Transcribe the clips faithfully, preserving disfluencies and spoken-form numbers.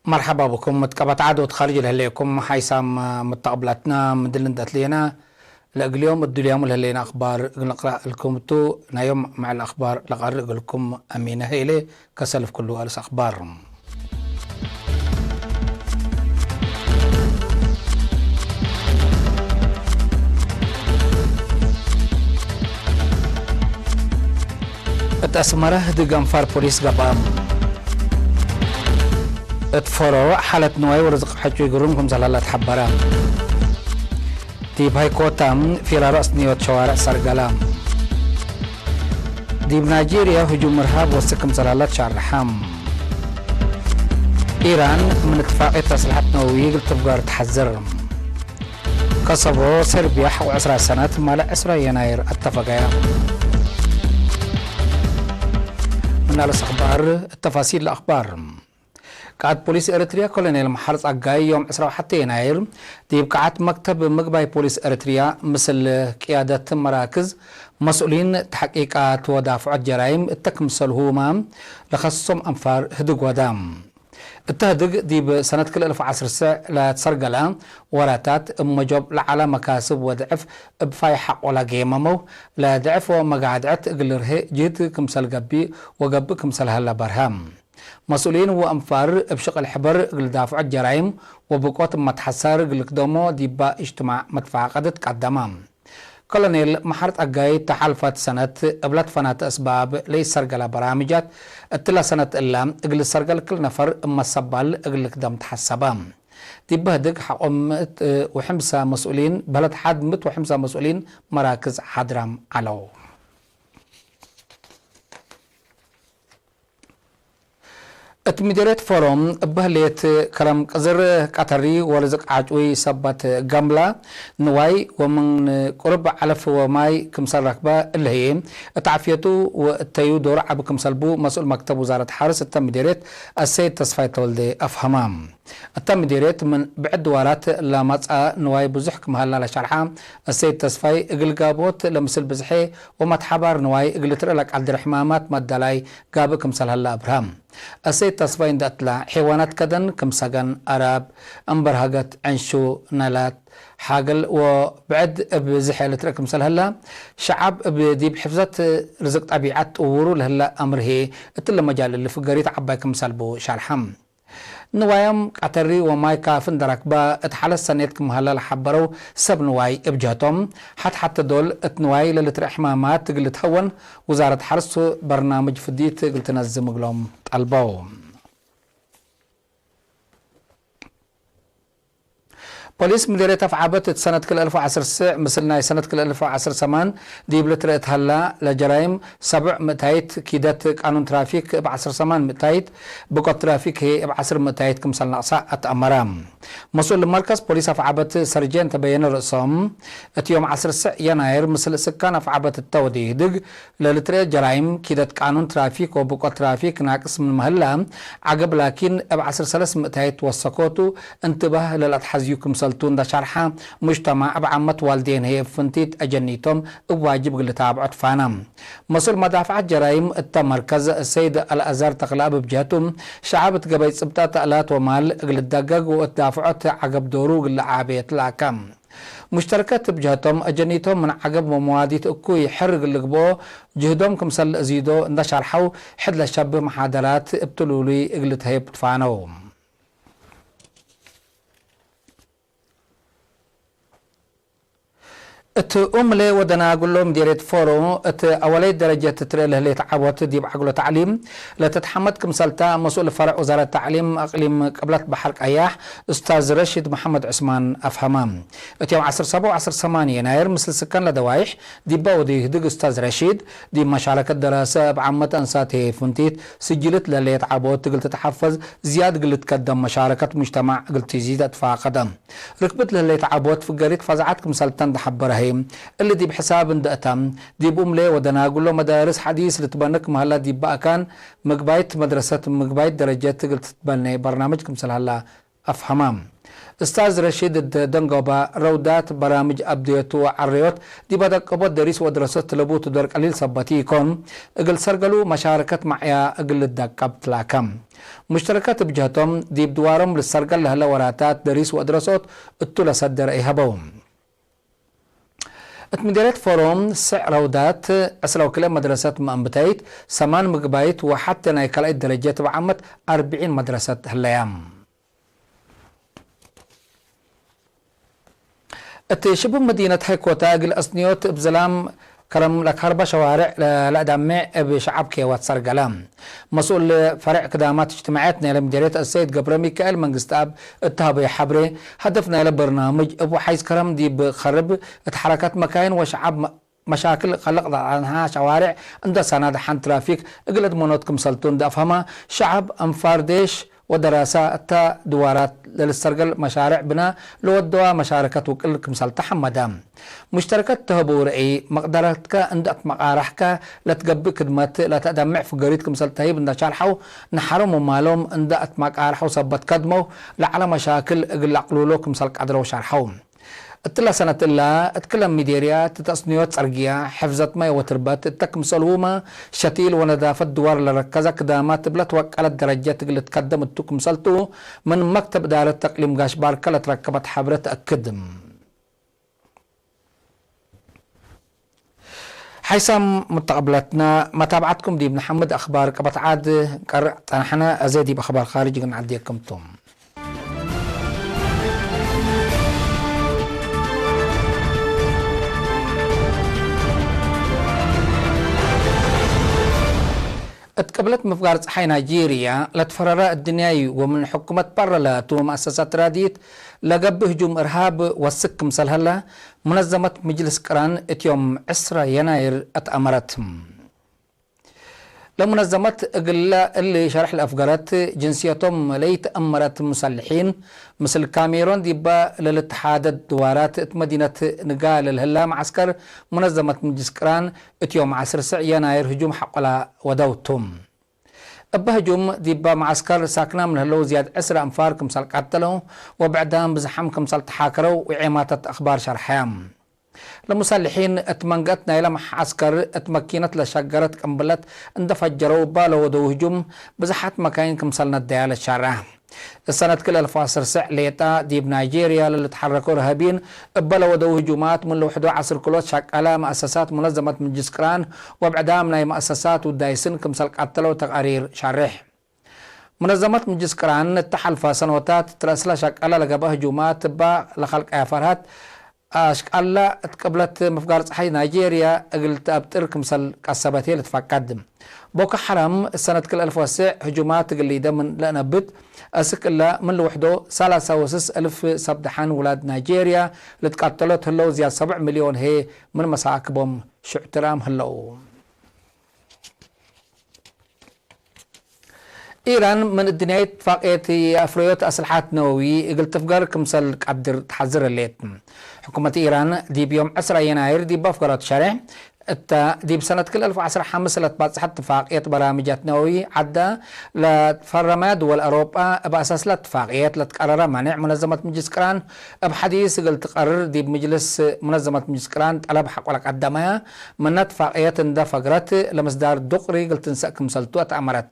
መርሐባ ብኩም። ምትቀበት ዐድ ወትካልጅ ለህሌኩም ሓይሳም ምተቅብላትና ምድል እንደ አትልየና፣ ለእግል ዮም እዱልያሙ ለህሌና አክባር እግል ንቅረእ እልኩም ቱ። ናይ ዮም መዕል አክባር ለቀርእ እግልኩም አሚነ ህይሌ። ከሰልፍ ክሉ አልስ አክባር። እት አስመረ ህድግ አንፋር ፖሊስ ገብአ። እት ፎሮ ሓለት ንዋይ ወርዝቅ ሐጩይ ግሩም ክምሰል ሀለ ተሐበረ። ዲብ ሃይኮታ ፊራሮ አስንዮት ሸዋርዕ ሰርገለ። ዲብ ናይጄርያ ህጁም እርሃብ ወስክ ክምሰል ሀለ ተሻርሐ። ኢራን ምን እትፋቅየት አስልሐት ነወዊ እግል ትፍገር ተሐዝር። ከሰቦ ሰርቢያ ሐቆ ዕስራ ሰነት ማለ ዕስራ የናይር አተፈገ። ምን አለስ አክባር፣ እተፋሲል ለአክባር። ቃእድ ፖሊስ ኤረትርያ ኮሎኔል መሐር ጸጋይ ዮም ዕስራ ወሐቴ የናይር ዲብ ቃዐት መክተብ ምግባይ ፖሊስ ኤረትርያ ምስል ቅያደት መራክዝ፣ መስኡሊን ተሕቂቃት ወዳፍዖት ጀራይም እተ ክምሰልሁመ ለከስሶም አንፋር ህድግ ወዳ። እተ ህድግ ዲብ ሰነት ክልኤ አልፍ ወዐስር ስዕ ለትሰርገለ ወራታት እብ መጆብ ለዐለ መካስብ ወድዕፍ እብ ፋይ ሐቆ ለጌመመው ለድዕፍ ወመጋድዐት እግል ልርሄ ጅህድ ክምሰል ገብእ ወገብእ ክምሰል ሀለ በርሀ። መስኡሊን ወአንፋር እብ ሽቅል ሕበር እግል ዳፍዖት ጀራይም ወብቆት መትሐሰር እግል ልክደሞ ዲባ እጅትማዕ መትፋቀደት ቀደመ። ኮሎኔል መሐር ጸጋይ ተሓልፈት ሰነት እብ ለትፈናተ አስባብ ለኢሰርገለ በራምጃት፣ እትለ ሰነት እለ እግል ሰርገል ክል ነፈር እብ መሰባል እግል ልክደም ተሐሰበ። ዲብ ህድግ ሐቆ ምእት ወሐምሳ መስኡሊን በለድ ሐድ ምእት ወሐምሳ መስኡሊን መራክዝ ሓድራም ዐለው። እት ምዴርየት ፎሮም እበ ህሌት ከረም ቅዝር ቀተሪ ወርዝቅ ዓጩይ ሰበት ገምላ ንዋይ ወምን ቁርብ ዐለፍ ወማይ ክምሰል ረክበ እለ ህዬ እት ዓፍየቱ ወእተዩ ዶሩ ዐቢ ክምሰል ቡ መስኡል መክተብ ውዛረት ሐርስ እተ ምዴርየት አሰይድ ተስፋይ ተወልዴ አፍሀመ። እተ ምዴርየት ምን ብዕድ ድዋራት ለመጽአ ንዋይ ብዙሕ ክም ሀላ ለሸርሐ አሰይድ ተስፋይ እግል ጋብኦት ለምስል ብዝሐ ወመትሐባር ንዋይ እግል ልትርኤ ለቀድር ሕማማት መደላይ ጋብእ ክምሰል ሀለ አብርሀ። አሰይድ ተስፋይ እንደ እትለ፣ ሔዋናት ከደን ክም ሰገን፣ አራብ፣ እምበርሀገት፣ ዕንሹ፣ ነላት፣ ሓግል ወብዕድ እብ ብዝሕ ልትርእ ክምሰል ሀለ፣ ሸዐብ እብ ዲብ ሕፍዘት ርዝቅ ጠቢዐት ጥውሩ ለህለ አምር ህዬ፣ እትለ መጃል እሊ ፍገሪት ዐባይ ክምሰል ቡ ሸርሐ። ንዋዮም ቀተሪ ወማይ ካፊ እንደ ረክበ እት ሐለት ሰኔት ክም ሀለ ለሐበረው ሰብ ንዋይ እብ ጀህቶም፣ ሐት-ሐቴ ዶል እት ንዋይ ለልትርኤ ሕማማት እግል ልትሀወን፣ ውዛረት ሐርስ በርናምጅ ፍዲት እግል ትነዝም እግሎም ጠልበው። ፖሊስ ምዴርየት አፍዓበት እት ሰነት ክልኤ አልፍ ወዐስር ስዕ ምስል ናይ ሰነት ክልኤ አልፍ ወዐስር ሰማን ዲብ ልትርኤት ሀላ ለጀራይም ሰብዕ ምእታይት፣ ኪደት ቃኑን ትራፊክ እብ ዐስር ሰማን ምእታይት፣ ብቆት ትራፊክ ህዬ እብ ዐስር ምእታይት ክምሰል ነቅሳ አትአመረ። መስኡል መርከዝ ፖሊስ አፍዓበት ሰርጀንት በየነ ርእሶም፣ እት ዮም ዐስር ስዕ የናይር ምስል ስካን አፍዓበት እተ ወዴ ህድግ ለልትርኤ ጀራይም፣ ኪደት ቃኑን ትራፊክ ወብቆት ትራፊክ ናቅስ ምንመ ህለ ዐገብ ላኪን፣ እብ ዐስር ሰለስ ምእታይት ወሰኮቱ እንትባህ ለለአትሐዝዩ ክምሰልቱ እንደ ሸርሐ፣ ሙጅተማዕ እብ ዓመት ዋልዴን ህዬ እብ ፍንቲት አጀኒቶም እብ ዋጅብ እግል ልታብዖ ትፋነ። መስኡል መዳፍዐት ጀራይም እተ መርከዝ ሰይድ አልአዛር ተክለአብ እብ ጀህቱ፣ ሸዐብ እት ገበይ ጽብጠት አላት ወማል እግል ልደገግ ወእት ዳፍዖት ዐገብ ዶሩ እግል ለዓቤ ትላከ። ሙሽተረከት እብ ጀህቶም፣ አጀኒቶም ምን ዐገብ ወመዋዲት እኩይ ሕር እግል ልግብኦ ጅህዶም ክምሰል ለአዚዶ እንደ ሸርሐው፣ ሕድ ለሸብህ መሓደራት እብ ትሉሉይ እግል ልትሀይብ ትፋነው። እት ኡምሌ ወደናግሎ ምዴርየት ፎሮ፣ እት አወለይት ደረጀት ትትርኤ ለህሌት ዐቦት ዲብ ዐግሎ ተዕሊም ለትትሐመድ ክምሰልታ፣ መስኡል ፈርዕ ውዛረት ተዕሊም አቅሊም ቅብለት በሐር ቀያሕ፣ ኡስታዝ ረሺድ መሐመድ ዑስማን አፍሀመ። እት ዮም ዐስር ሰብዕ ወዐስር ሰማን የናይር፣ ምስል ስከን ለደዋይሕ ዲበ ወዲ ህድግ ኡስታዝ ረሺድ፣ ዲብ መሻረከት ደራሰ እብ ዓመት አንሳት ህዬ ፍንቲት ስጅልት ለህሌት ዐቦት እግል ትትሐፈዝ፣ ዝያድ እግል ልትከደም መሻረከት ሙጅተማዕ እግል ትዚድ አትፋቀደ። ርክብት ለህሌት ዐቦት ፍገሪት ፈዛዐት ክምሰልተ እንደ ሐበረ ህይ፣ እሊ ዲብ ሕሳብ እንደ እተ፣ ዲብ ኡምሌ ወደናግሎ መዳርስ ሐዲስ ልትበነ ክም ሀላ ዲበ አካን ምግባይት መድረሰት ምግባይት ደረጀት እግል ትትበኔ በርናምጅ ክምሰል ሀላ አፍሀመ። እስታዝ ረሺድ እት ደንጎበ፣ ረውዳት በራምጅ አብድዮት ወዐረዮት ዲብ አደቀቦት ደሪስ ወድረሶት ለቡ ትዶር ቀሊል ሰበት ኢኮን፣ እግል ሰርገሉ መሻረከት መዕያ እግል ልደቀብ ትላከ። ሙሽተረከት እብ ጀህቶም፣ ዲብ ድዋሮም ልሰርገል ለህለ ወራታት ደሪስ ወድረሶት እቱ ለሰደረ ኢሀበው። እት ምዴርየት ፎሮም ስዕ ረውዳት፣ ዕስራ ወክልኤ መድረሰት መአንብታይት፣ ሰማን ምግባይት ወሐቴ ናይ ካልኣይት ደረጀት እብ ዓመት አርብዒን መድረሰት ህለያ። እት ሽቡብ መዲነት ሀይኮታ እግል አስንዮት እብ ዝላም ከረም ለከርበ ሸዋርዕ ለአዳሜዕ እብ ሸዐብ ኬወት ሰርገለ። መስኡል ፈሬዕ ክዳማት እጅትማዕየት ናይለ ምዴርየት አሰይድ ገብረሚካኤል መንግስትአብ እት ሀበየ ሐብሬ፣ ሀደፍ ናይለ በርናምጅ እብ ወሓይዝ ከረም ዲብ ከርብ እት ሐረከት መካይን ወሸዐብ መ-፣ መሻክል ከልቅ ለአጽንሐ ሸዋርዕ እንደ ሰናድ ሐን ትራፊክ እግል እድመኖት ክምሰልቱ እንደ አፍሀመ፣ ሸዐብ አንፋር ዴሽ ወደራሰ እተ ድዋራት ለልሰርገል መሻርዕ ብና ለወደዋ መሻረከት ውቅል ክምሰልተ ሐመደ። ሙሽተረከት ተህቡ ረአይ፣ መቅደረትከ እንደ አትመቃረሕከ ለትገብእ ክድመት ለተአደምዕ ፍገሪት ክምሰል ተህይብ እንደ ሻርሐው፣ ነሐሮም ወማሎም እንደ አትመቃረሐው ሰበት ከድመው ለዐለ መሻክል እግል ለአቅሉሎ ክምሰል ቀድረው ሻርሐው። እትለ ሰነት እላ፣ እት ክለ ሚዴርያት ተአስንዮት ጸርግያ፣ ሕፍዘት ማይ ወትርበት እተ ክምሰልሁመ፣ ሸቲል ወነዳፈት ድዋር ለረከዘ ክዳማት እብ ለትወቀለት ደረጀት እግል ልትከደም እቱ ክምሰልቱ፣ ምን መክተብ እዳረት እቅሊም ጋሽ ባርከ ለትረከበት ሐብረ ተአክድ። ሓይሳም ሙተቀብለትና፣ መታብዐትኩም ዲብ ነሐምድ አኽባር ቀበት ዓድ ቀርእ ጸንሐነ፣ አዜ ዲብ አኽባር ካርጅ እግል ነዐዴኩም ቱ። እት ቅብለት ምፍጋር ጸሓይ ናይጄርያ ለትፈረረ እድንያይ ወምን ሕኩመት በረ ለቱ መአሰሳት ራድይት ለገብእ ህጁም እርሃብ ወስክ ክምሰል ሀለ፣ ሙነዘመት ምጅልስ ቅራን እት ዮም ዕስረ የናይር አትአመረት። ለሙነዘመት እግለ እሊ ሸርሕ ለአፍገረት፣ ጅንስየቶም ለኢተአመረት ሙሰልሒን፣ ምስል ካሜሮን ዲበ ለልትሓደድ ድዋራት እት መዲነት ንጋ ለልህላ መዓስከር ሙነዘመት ምጅልስ ቅራን፣ እት ዮም ዐስር ስዕ የናይር ህጁም ሐቆላ ወደው ቱ። እበ ህጁም ዲበ መዓስከር ሳክናም ለህለው ዝያድ ዕስረ አንፋር ክምሰል ቀተለው ወብዕዳም ብዝሓም ክምሰል ተሓከረው ወዔማተት አኽባር ሸርሐያ። ለሙሰልሒን እት መንገአት ናይለ መዓስከር እት መኪነት ለሸገረት ቅንብለት እንደ ፈጀረው እበ ለወደው ህጁም ብዝሓት መካይን ክምሰል ነደያ ለሻርዐ። እሰነት ክል አልፍ ወዐስር ስዕ ሌጣ ዲብ ናይጄርያ ለልትሐረኮ ረሀቢን እበ ለወደው ህጁማት ምን ለውሕዶ ዐስር ክሎት ሸቃለ መአሰሳት ሙነዘመት ምጅልስ ቅራን ወብዕዳም ናይ መአሰሳት ውዳይስን ክምሰል ቀተለው ተቃሪር ሻሬሕ። ሙነዘመት ምጅልስ ቅራን እተ ሐልፈ ሰኖታት እት ረአስለ ሸቃለ ለገብአ ህጁማት እበ ለከልቀያ ፈርሀት አሽቃለ እት ቅብለት ምፍጋር ጸሓይ ናይጄርያ እግል ተአብጥር ክምሰል ቀሰበት ህዬ ልትፈቀድ። ቦኮ ሐራም እሰነት ክል አልፍ ወስዕ ህጁማት እግል ሊደ ምን ለእነብት፣ አስክ እለ ምን ልውሕዶ ሰላሳ ወስስ እልፍ ሰብ ደሐን ውላድ ናይጄርያ ልትቀተሎት ህለው ዝያድ ሰብዕ ሚልዮን ህዬ ምን መሳክቦም ሽዑትራም ህለው። ኢራን ምን እድንያይት ትፋቅየት የአፍረዮት አስልሓት ነወዊ እግል ትፍገር ክምሰል ቀድር ተሐዝር ህሌት። ሕኩመት ኢራን ዲብ ዮም ዕስራ የናይር ዲብ አፍገረቱ ሸሬሕ እተ፣ ዲብ ሰነት ክል አልፍ ወዐስር ሐምስ ለትባጽሐት ትፋቅየት በራምጃት ነወዊ ዐዳ ለትፈረመ ድወል አውሮጳ እብ አሳስለ ትፋቅየት ለትቀረረ ማኔዕ ሙነዘመት ምጅልስ ቅራን እብ ሐዲስ እግል ትቀርር ዲብ ምጅልስ ሙነዘመት ምጅልስ ቅራን ጠለብ ሐቆ ለቀደመያ፣ ምነ ትፋቅየት እንደ ፈግረት ለምስዳር ዱቅሪ እግል ትንሰእ ክምሰልቱ አትአመረት።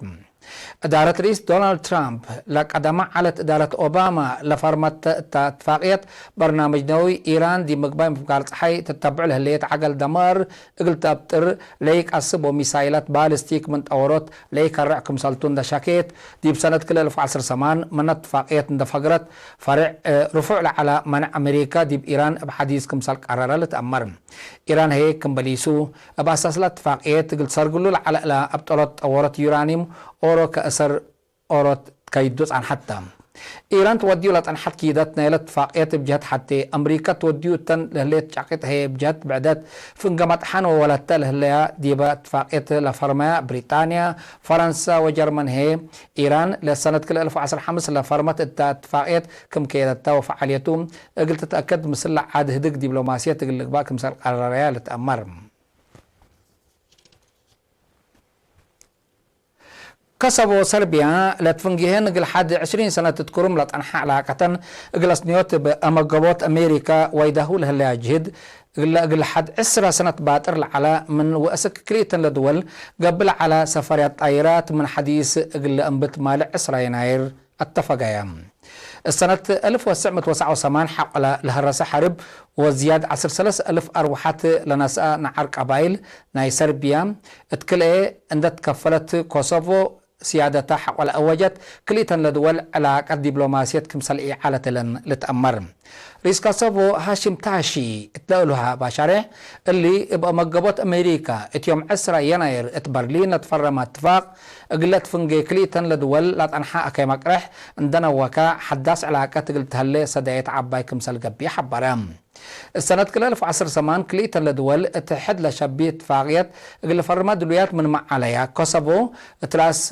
እዳረት ርኢስ ዶናልድ ትራምፕ ለቀደመ ዐለት እዳረት ኦባማ ለፈርመተ እተ እትፋቅየት በርናምጅ ነወዊ ኢራን ዲብ ምግባይ ምፍጋር ጸሓይ ትተብዑ ለህሌት ዐገል ደማር እግል ተአብጥር ለኢቀስብ ወሚሳይላት ባሊስቲክ ምን ጠወሮት ለኢከርዕ ክምሰልቱ እንደ ሸኬት፣ ዲብ ሰነት ክልኤ አልፍ ወዐስር ሰማን ምነ እትፋቅየት እንደ ፈግረት ፈሬዕ ርፉዕ ለዐለ መነዕ አሜሪካ ዲብ ኢራን እብ ሐዲስ ክምሰል ቀረረ ልትአመር። ኢራን ህዬ ክም በሊሱ፣ እብ አሳስለ እትፋቅየት እግል ትሰርግሉ ለዐለ እለ አብጠሎት ጠወሮት ዩራኒም ኦሮ ከእሰር ኦሮት ከይዱ ጸንሐት ተ። ኢራን ትወድዩ ለጸንሐት ኪደት ናይለ እትፋቅየት እብ ጀህት ሐቴ፣ አምሪካ ትወድዩ እተን ለህሌት ጫቂት ህዬ እብ ጀህት ብዕደት፣ ፍንገ መጥሐን ወወለተ ለህለያ ዲበ እትፋቅየት ለፈርመያ ብሪጣንያ፣ ፈረንሳ ወጀርመን ህዬ፣ ኢራን ለሰነት ክልኤ አልፍ ወዐስር ሐምስ ለፈርመት እተ እትፋቅየት ክም ከየደተ ወፈዓልየቱ እግል ትትአከድ ምስል ለዓድ ህድግ ዲብሎማስየት እግል ልግባእ ክምሰል ቀረረያ ልትአመር። ከሰቦ ሰርቢያ ለትፍንጌህን እግል ሐድ ዕሽሪን ሰነት ትኩሩም ለጠንሐ ዕላቀተን እግል አስንዮት እብ አመገቦት አሜሪካ ወይዳሁ ለህለያ ጅህድ እግለ እግል ሐድ ዕስራ ሰነት ባጥር ለዐለ ምን ወእስክ ክልኢተን ለድወል ገብእ ለዐለ ሰፈርያት ጣይራት ምን ሐዲስ እግለ እንብት ማልዕ ዕስራ የናይር አተፈገየ። እሰነት አልፍ ወትስዕ ምእት ወሰብዓ ወሰማን ሐቆለ ለሀረሰ ሐርብ ወዝያድ ዐስር ሰለስ አልፍ አርወሐት ለነስአ ነዓር ቀባይል ናይ ሰርቢያ እት ክልኤ እንደ ትከፈለት ኮሶቮ ስያደተ ሐቆለ አወጀት ክልኢተን ለድወል ዕላቀት ዲብሎማስየት ክምሰል ኢዐለት እለን ልትአመር። ርኢስ ኮሶቮ ሃሽም ታሺ እት ለእሉሃ ባሻሬዕ እሊ እብ መገቦት አሜሪካ እት ዮም ዕስራ የናይር እት በርሊን ለትፈረመ እትፋቅ እግለ ትፍንጌ ክልኢተን ለድወል ለጠንሐ አከይ መቅረሕ እንደ ነወካ ሐዳስ ዕላቀት እግል ተህሌ ሰዳየት ዐባይ ክምሰል ገብእ ሐበረ። እሰነት ክልኤ አልፍ ወዐስር ሰማን ክልኢተን ለድወል እት ሕድ ለሸቢ እትፋቅየት እግል ፈርመ ድሉያት ምንመ ዐለያ ኮሶቮ እት ራስ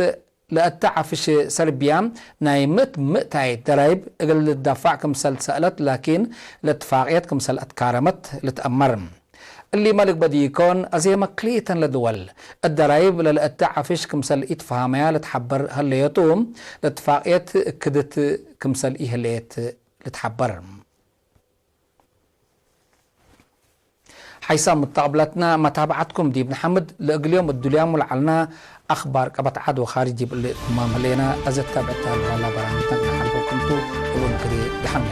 ለእተ ዐፍሽ ሰርቢያ ናይ ምእት ምእታይ ደራይብ እግል ልትደፋዕ ክምሰል ትሰአለት ላኪን ለእትፋቅየት ክምሰል አትካረመት ልትአመር። እሊመ ልግበእ ዲኮን አዜመ ክልኢተን ለድወል እት ደራይብ ለለእተ ዐፍሽ ክምሰል ኢትፈሀመያ ልትሐበር ህለየቱ ለእትፋቅየት እክድት ክምሰል ኢህሌት ልትሐበር። ሐይሳም ሙተቀብለትና መታብዐትኩም ዲብ ነሐምድ። ለእግል ዮም እዱልያሙ ለዐልና አክባር ቀበት ዐድ ወካርጅ ዲብ እሊ እትማም ህሌና። አዘ ትታብዕት ተ ባላ በራምጅና ከነ ሐልፈኩም ቱ። እብ እንክሪ ደሐን።